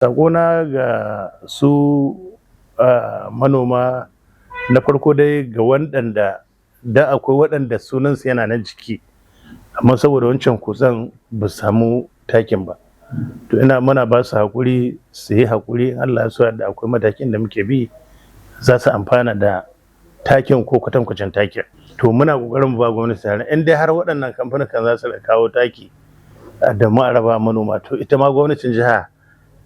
Saƙona ga su manoma, na farko dai ga waɗanda da akwai waɗanda sunansu yana nan ciki, amma saboda wancan kutsen ba su samu takin ba. To ina muna ba su haƙuri, su yi haƙuri, in Allah ya so da akwai matakin da muke bi za su amfana da takin ko kwatankwacin takin. To muna ƙoƙarin mu ba gwamnati tare in dai har waɗannan kamfanin za su kawo taki da mu a raba manoma, to ita ma gwamnatin jiha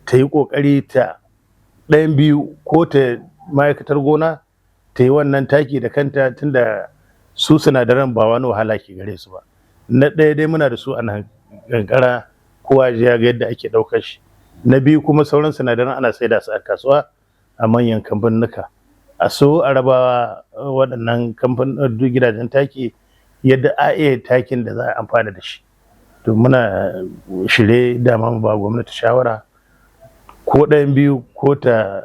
ta yi ƙoƙari ta ɗayan biyu, ko ta ma'aikatar gona ta yi wannan taki da kanta, tunda su sinadaran ba wani wahala ke gare su ba. Na ɗaya dai muna da su a nan kankara, kowa ya ga yadda ake ɗaukar shi. Na biyu kuma sauran sinadaran ana saida su a kasuwa a manyan kamfanuka. A so a raba waɗannan kamfanin gidajen taki yadda a iya takin da za a amfana da shi. To muna shirye dama mu ba gwamnati shawara, ko ɗayan biyu, ko ta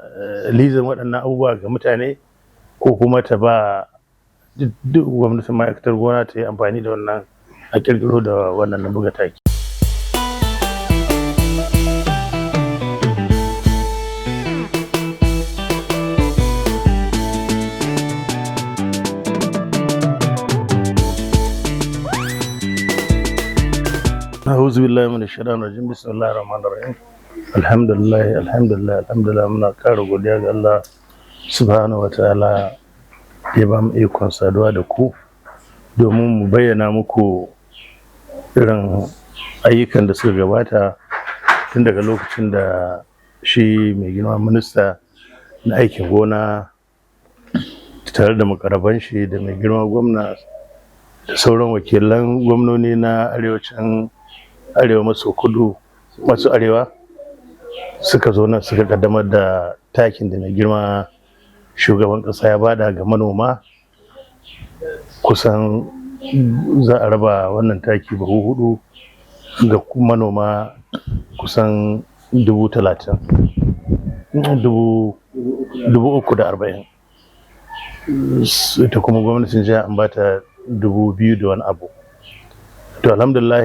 lizin waɗannan abubuwa ga mutane, ko kuma ta ba duk gwamnatin ma'aikatar gona ta yi amfani da wannan a ƙirƙiro da wannan na buga taki. أعوذ بالله من الشيطان الرجيم، بسم الله الرحمن الرحيم، الحمد لله، الحمد لله، الحمد لله. Muna ƙara godiya ga Allah subhanahu wataala ya ba mu ikon saduwa da ku domin mu bayyana muku irin ayyukan da suka gabata tun daga lokacin da shi mai girma minista na aikin gona tare da mukarraban shi da mai girma gwamna da sauran wakilan gwamnoni na arewacin arewa maso kudu maso arewa suka zo nan suka kaddamar da takin da mai girma shugaban kasa ya bada ga manoma. Kusan za a raba wannan taki buhu 4 ga manoma kusan 30,000, 340,000. Ita kuma gwamnatin jiha an bata 2,000 da wani abu. To alhamdulillah,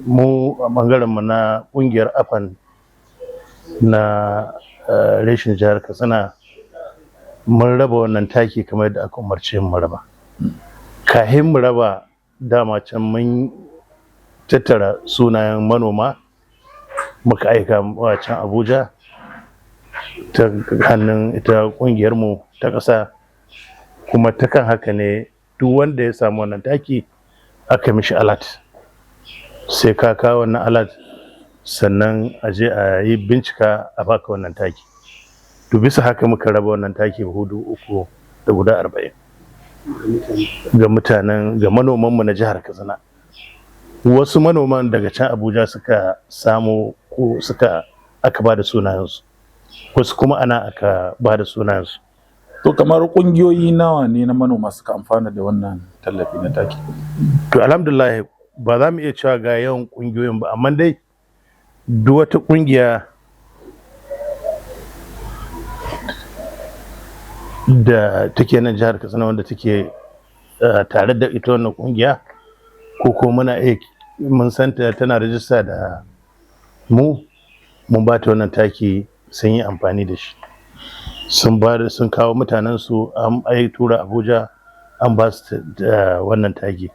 mu a bangaren mu na kungiyar AFAN na reshen jihar Katsina mun raba wannan taki kamar yadda aka umarce mu raba. Kahin mu raba, dama can mun tattara sunayen manoma muka aika wa can Abuja ta hannun ita kungiyar mu ta ƙasa. Kuma ta kan haka ne duk wanda ya samu wannan taki aka mishi alert. Sai ka kawo wannan alert sannan a je a yi bincika a baka wannan taki. To bisa haka muka raba wannan taki buhu 3,000 da guda 40 ga mutanen, ga manomanmu na jihar Katsina. Wasu manoman daga can Abuja suka samu ko suka aka ba da sunayensu, wasu kuma ana aka ba da sunayensu. To kamar kungiyoyi nawa ne na manoma suka amfana da wannan tallafi na taki? To alhamdulillah, ba za mu iya cewa ga yawan kungiyoyin ba, amma dai duk wata kungiya da take nan jihar Katsina wanda take tare da ita wannan kungiya, ko muna iya mun santa tana rajista da mu, mun ba ta wannan taki, sun yi amfani da shi, sun ba sun kawo mutanensu, an ai tura Abuja an ba su wannan taki.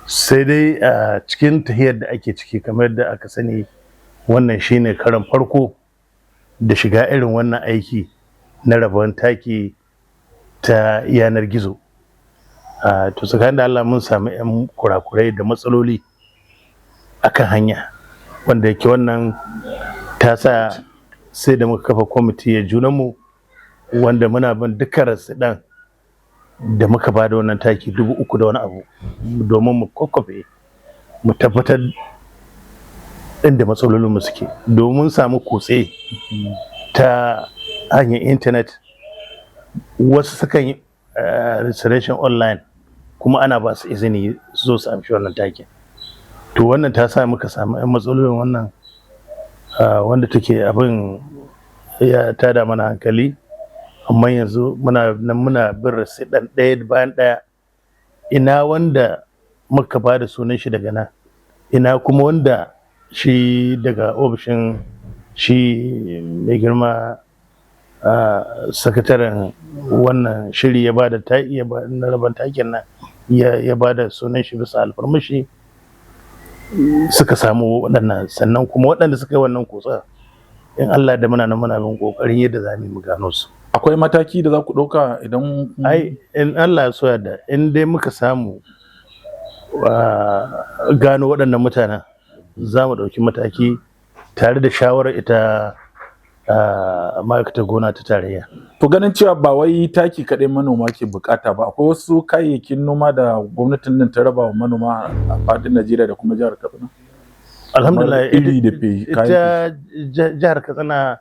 Sai dai a cikin tahiyar da ake ciki, kamar yadda aka sani, wannan shine karan farko da shiga irin wannan aiki na rabon taki ta yanar gizo. To tsakanin da Allah mun sami 'yan kurakurai da matsaloli akan hanya, wanda yake wannan ta sa sai da muka kafa kwamiti ya junanmu wanda muna bin dukkan rasidan da muka ba da wannan taki 3,000 da wani abu domin mu kwakwafe mu tabbatar inda matsalolinmu suke, domin samu kutse ta hanyar intanet. Wasu sukan yi registration online kuma ana ba su izini su zo su amshi wannan takin. To wannan ta sa muka samu 'yan matsalolin wannan wanda take abin ya tada mana hankali. Amma yanzu muna nan muna bin rasidan ɗaya bayan ɗaya, ina wanda muka ba da sunan shi daga nan, ina kuma wanda shi daga ofishin Shi mai girma sakataren wannan shiri ya ba da na rabon takin nan, ya ba da sunan shi bisa alfarmashi suka samu waɗannan. Sannan kuma waɗanda suka yi wannan kutsa, in Allah da muna nan muna bin ƙoƙarin yadda za mu gano su. Akwai mataki da za ku ɗauka idan Ai in Allah ya so da in dai muka samu gano waɗannan mutanen, za mu ɗauki mataki tare da shawarar ita ma'aikatar gona ta tarayya. To, ganin cewa ba wai taki kaɗai manoma ke bukata ba, akwai wasu kayayyakin noma da gwamnatin nan ta raba wa manoma a faɗin Najeriya da kuma jihar Katsina. Alhamdulillah. Iri da ita jihar Katsina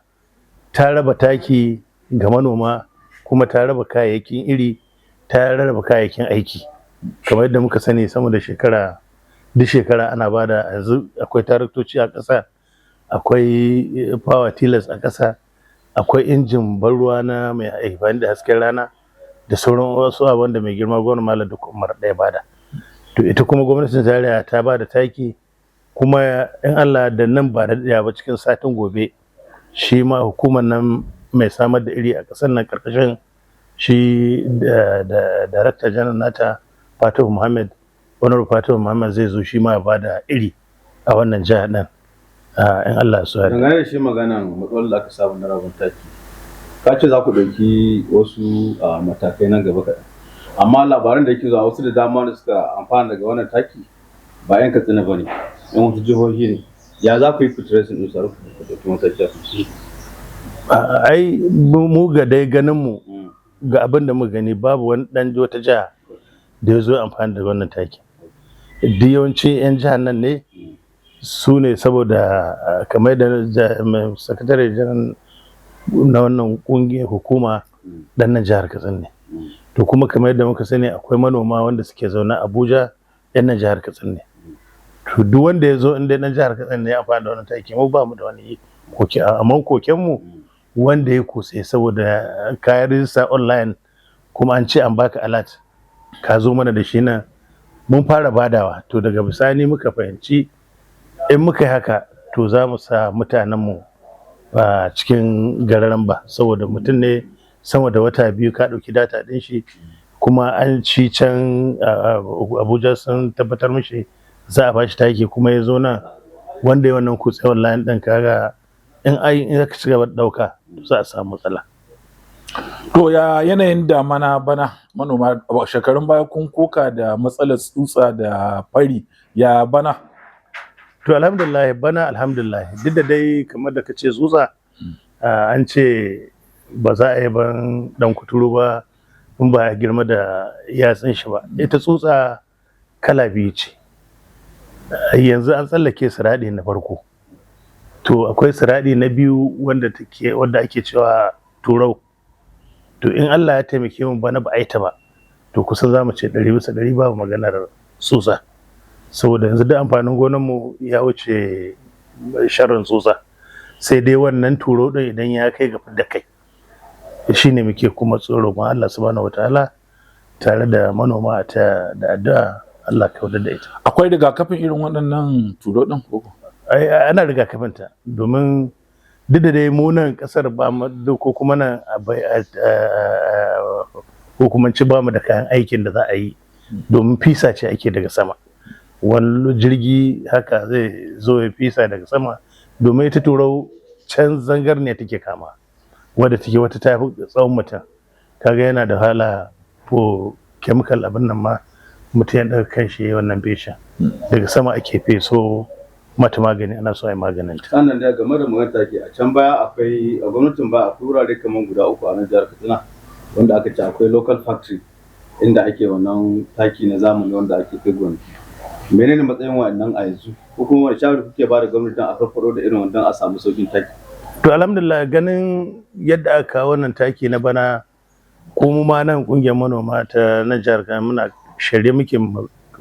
ta raba taki ga manoma, kuma ta raba kayayyakin iri, ta rarraba kayayyakin aiki. Kamar yadda muka sani, sama da shekara, duk shekara ana bada. Yanzu akwai taraktoci a ƙasa, akwai power tillers a ƙasa, akwai injin ban ruwa na mai amfani da hasken rana, da sauran wasu abin da mai girma gwamna Malam Dikko Umar ɗaya bada. To, ita kuma gwamnatin tarayya ta bada taki, kuma in Allah da nan ba da daɗewa ba, cikin satin gobe, shi ma hukumar nan mai samar da iri a ƙasar nan, ƙarƙashin shi da darakta janar nata Fatihu Muhammad, Honorable Fatihu Muhammad, zai zo shi ma ya bada iri a wannan jihar nan in Allah ya so ya yarda. Dangane da shi maganan matsalar da aka samu na rabon taki, ka ce za ku ɗauki wasu matakai nan gaba kaɗan, amma labaran da yake zuwa, wasu da dama da suka amfana daga wannan taki ba 'yan Katsina ba ne, 'yan wasu jihohi ne. Ya za ku yi tracing ɗin su har ku ɗauki mataki a kansu? Ai mu ga dai ganin mu, ga abin da muka gani, babu wani ɗan wata jiha da ya zo amfani da wannan taki. Duk yawanci 'yan jihar nan ne su ne, saboda kamar da sakatare janar na wannan kungiyar hukuma dan nan jihar Katsina ne. To, kuma kamar yadda muka sani, akwai manoma wanda suke zaune Abuja, yan nan jihar Katsina ne. To, duk wanda ya zo, inda dan jihar Katsina ne ya amfani da wannan taki, mu ba mu da wani koke. Amma koken mu, wanda ya kutse saboda kayan rijista online, kuma an ce an baka alert, ka zo mana da shi nan, mun fara badawa. To, daga bisani muka fahimci in muka yi haka, to za mu sa mutanenmu a cikin gararan ba, saboda mutum ne sama da wata 2 ka ɗauki data ɗin shi, kuma an ci can Abuja sun tabbatar mishi za a bashi taki, kuma ya zo nan wanda ya wannan kutse online ɗin, kaga in ai in aka ci gaba da ɗauka za a samu matsala. To, ya yanayin damana bana? Manoma a shekarun baya kun koka da matsalar tsutsa da fari, ya bana? To, alhamdulillah, bana alhamdulillah, duk da dai kamar da kace tsutsa, an ce ba za a yi ban dan kuturu ba in ba ya girma da yatsun shi ba. Ita tsutsa kala biyu ce. Yanzu an tsallake siraɗi na farko. To, akwai siraɗi na biyu wanda take wanda ake cewa turau. To, in Allah ya taimake mu bana ba a yi ta ba, to kusan za mu ce 100% babu maganar tsutsa, saboda yanzu duk amfanin gonarmu ya wuce sharrin tsutsa. Sai dai wannan turo din idan ya kai ga fidda kai, shine muke kuma tsoro ma Allah subhanahu wataala tare da manoma ta da addu'a, Allah ka da ita. Akwai rigakafin irin waɗannan turo ɗin ko? Ai ana rigakafinta, domin duk da dai mu nan kasar ba mu ko kuma nan hukumanci ba mu da kayan aikin da za a yi, domin fisa ce ake daga sama. Wani jirgi haka zai zo ya fisa daga sama, domin ita turau can zangar ne take kama, wadda take wata ta fi tsawon mutum. Kaga yana da hala ko chemical abin nan ma mutum ya daga kan shi wannan feshin daga sama ake feso mata magani, ana so a yi maganin ta. Sannan da game da magana taki, a can baya akwai, a gwamnatin baya akwai wurare kamar guda uku a nan jihar Katsina wanda aka ce akwai local factory inda ake wannan taki na zamani wanda ake kai gonaki. Menene matsayin wa'annan a yanzu, ko kuma wani shawari kuke ba da gwamnati don a farfado da irin wannan a samu saukin taki? To, alhamdulillah, ganin yadda aka kawo wannan taki na bana, ko mu ma nan kungiyar manoma ta nan jihar Kano muna shirye muke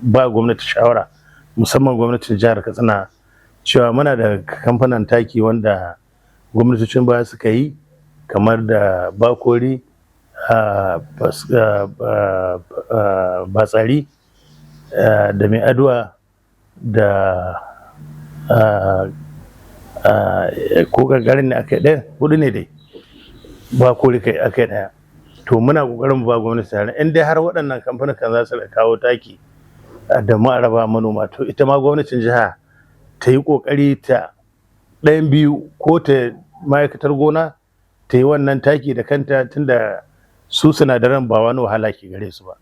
ba gwamnati shawara, musamman gwamnatin jihar Katsina, cewa muna da kamfanin taki wanda gwamnatocin baya suka yi, kamar da Bakori, Batsari, da Mai Aduwa, da Ko Gangaren ne aka yi ɗaya, hudu ne dai, Bakori kai aka yi ɗaya. To muna ƙoƙarin mu ba gwamnati tare in dai har waɗannan kamfanin za su kawo taki da mu a raba manoma, to ita ma gwamnatin jiha ta yi ƙoƙari ta ɗayan biyu, ko ta ma'aikatar gona ta yi wannan taki da kanta, tunda su sinadaran ba wani wahala ke gare su ba.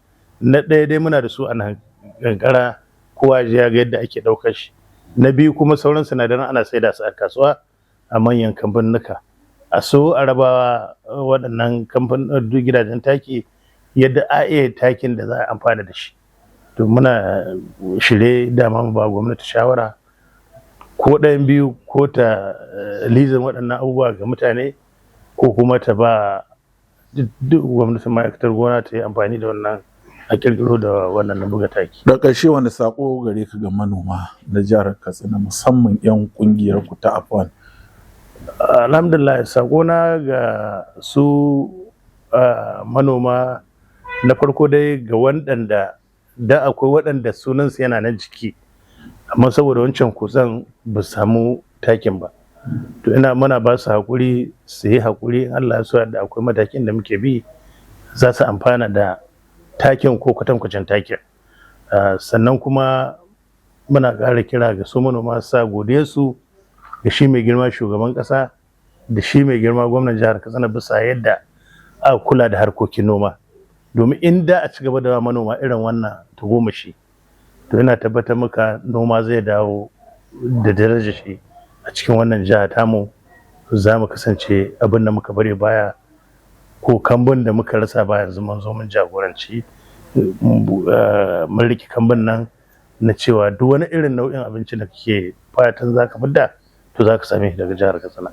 Na ɗaya dai muna da su a nan Kankara, kowa ya ga yadda ake ɗaukar shi. Na biyu kuma sauran sinadaran ana saida su a kasuwa a manyan kamfanuka, a so a rabawa waɗannan kamfanin gidajen taki yadda a iya takin da za a amfana da shi. To muna shirye dama mu ba gwamnati shawara, ko ɗayan biyu, ko ta lizin waɗannan abubuwa ga mutane, ko kuma ta ba duk gwamnatin ma'aikatar gona ta yi amfani da wannan a kirkiro da wannan na buga taki. Da ƙarshe, wani sako gare ka ga manoma na jihar Katsina, musamman 'yan ƙungiyar ku ta AFAN? Alhamdulillah, sakona ga su manoma, na farko dai ga waɗanda da akwai waɗanda sunansu yana nan ciki, amma saboda wancan kutsen ba su samu takin ba, to ina muna ba su haƙuri, su yi haƙuri, in Allah ya so da akwai matakin da muke bi za su amfana da takin ko kwatankwacin takin. Sannan kuma muna ƙara kira ga su manoma su sa godiyarsu ga shi mai girma shugaban ƙasa da shi mai girma gwamnan jihar Katsina bisa yadda aka kula da harkokin noma, domin in da a ci gaba da manoma irin wannan tagomashi, to ina tabbatar maka noma zai dawo da darajar shi a cikin wannan jiha tamu. Za mu kasance abin da muka bari baya ko kambun da muka rasa baya, yanzu mun zo mun jagoranci, mun riƙe kambun nan na cewa duk wani irin nau'in abinci da kake fatan za ka fidda, to za ka same shi daga jihar Katsina.